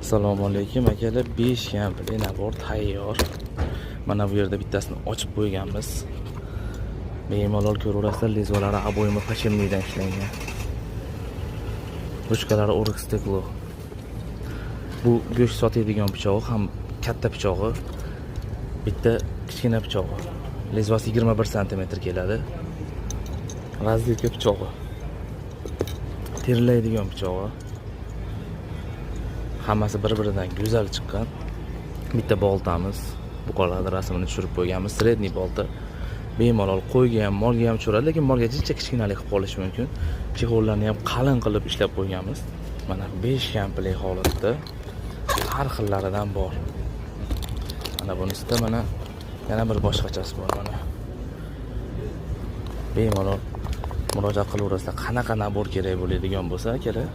Assalomu alaykum, akalar. 5 komplekt набор tayyor. Mana bu yerda bittasini ochib qo'yganmiz. Bemalol ko'raverasizlar, lezvalari обойма подшипник dan ishlangan. Ruchkalari оргстекло. Bu go'sht sotadigan pichog'i ham, katta pichog'i, bitta kichkina pichog'i. Lezvasi 21 sm keladi. Разделка pichog'i. Terlaydigan pichog'i. Hammasi bir-biridan go'zal chiqqan. Bitta boltamiz. Buqalarni rasmini tushirib qo'yganmiz. Средний bolta. Bemalol qo'yga ham, molga ham tushiradi, lekin molga jicha kichkinalik qilib qolishi mumkin. Чехол larni ham qalin qilib ishlab qo'yganmiz. Mana 5 komplekt holatda har xillaridan bor. Mana bunisida mana yana bir boshqachasi bor mana. Bemalol murojaat qilaverasizlar. Qanaqa набор kerak bo'ladigan bo'lsa, akalar.